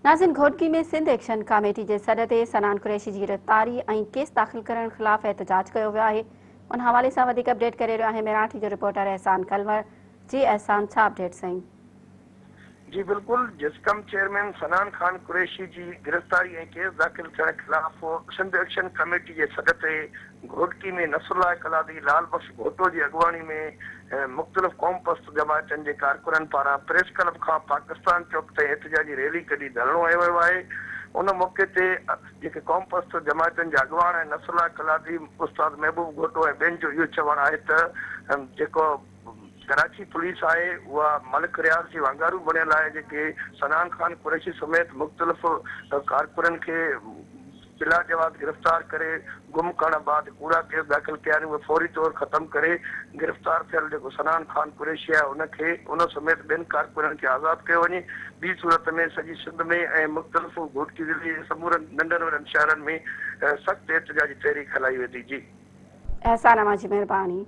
ناظرين Ghotki ۾ Sindh action committee جي سڏ تي صنعان قريشي جي گرفتاري ۽ ڪيس داخل ڪرڻ خلاف احتجاج ڪيو ويو آهي ان حوالي سان وڌيڪ اپڊيٽ ڪري رهيو آهي ميراٺي جو رپورٽر احسان ڪلور جي احسان ڇا اپڊيٽ سائين. جي بلڪل جسقم چيئرمين صنعان خان قريشي جي گرفتاري ۽ ڪيس داخل ٿيڻ خلاف سنڌ ايڪشن ڪميٽي جي سڏ تي گهوٽڪي ۾ نصرالله قلادي لال بخش گهوٽو جي اڳواڻي ۾ مختلف قومپرست جماعتن جي ڪارڪنن پاران پريس ڪلب کان پاڪستان چوڪ تائين احتجاجي ريلي ڪڍي ڌرڻو هنيو ويو آهي ان موقعي تي جيڪي قومپرست جماعتن جا اڳواڻ آهن نصرالله قلادي، استاد محبوب گهوٽو ۽ ٻين جو اهو چوڻ آهي ته جيڪو ڪراچي پوليس آهي اها ملڪ رياض جي وانگارو بڻيل آهي جيڪي صنعان خان قريشي سميت مختلف ڪارڪنن کي بلا جواز گرفتار ڪري گم ڪرڻ بعد ڪوڙا ڪيس داخل ڪيا آهن اهي فوري طور ختم ڪري گرفتار ٿيل جيڪو صنعان خان قريشي آهي ان کي ان سميت ٻين ڪارڪنن کي آزاد ڪيو وڃي ٻي صورت ۾ سڄي سنڌ ۾ ۽ مختلف گهوٽڪي ضلعي جي سمورن ننڍن وڏن شهرن ۾ سخت احتجاجي تحريڪ هلائي ويندي جي. احسان اوهان جي مهرباني.